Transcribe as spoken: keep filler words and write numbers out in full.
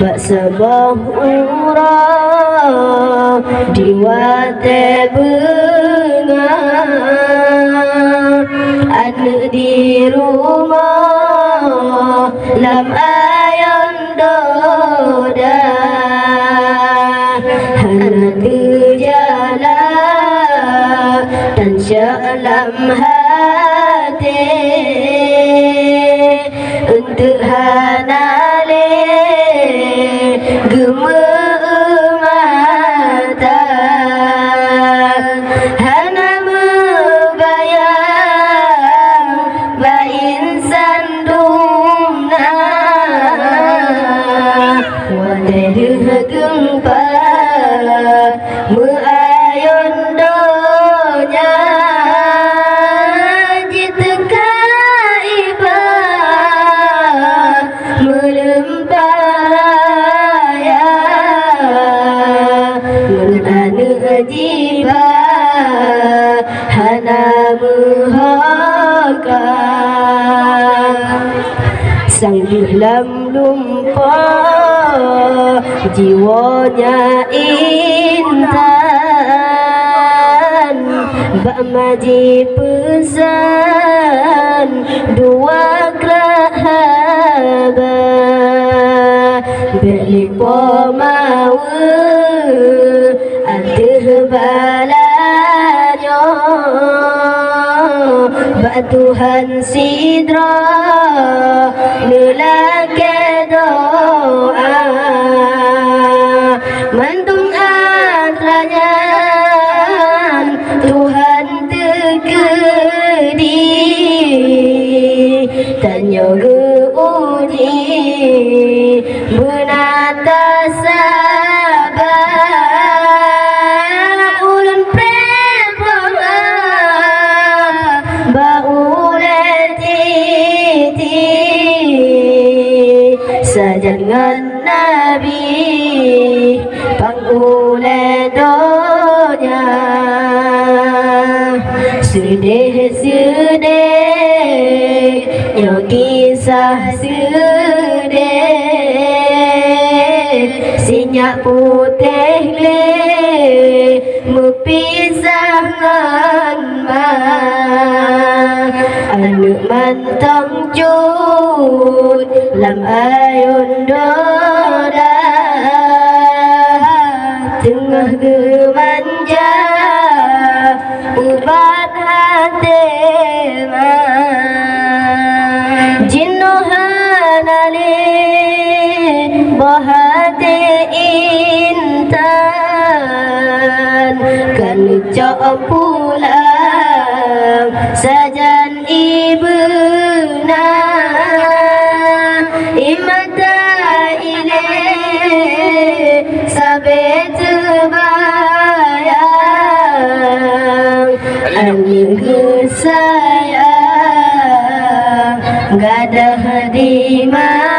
Bak saboh uroe di watée beungoh, aneuëk di rumoh lam ayôn doda, hana teujalak tan syok lam até. Eunteuk hana lé geumeu mata, hana meubayang bak insan dum na. Watée deuh geumpa meuayôn donya, jiteuka iba meuleumpa raya, ngon aneuëk jiba hana meuhoka. Sang deuh lam lumpoe jiwoe nyan intan, bak ma jipeusan dua krak haba. Bék lipoh mawe ateueh bala nyoe, bak Tuhan sidroe neulakée doa. Mandum atra nyan Tuhan teukeudi, tanyoe geu-uji beuna tasaba. Ulôn preh peugah bak ulée titi, sajan ngon Nabi pang ulée donya. Seudeh-seudeh nyoe kisah seudeh, sinyak putéh gleh meupisah ngon ma. Aneuëk mantong cut lam ayôn doda, teungoh geumanja ubat até ma. Jinoe hana lé boh até intan, ka neucok pulang sajan ibeuna. Imata ilée sabe teubayang, aneuëk geusayang gadôh di ma.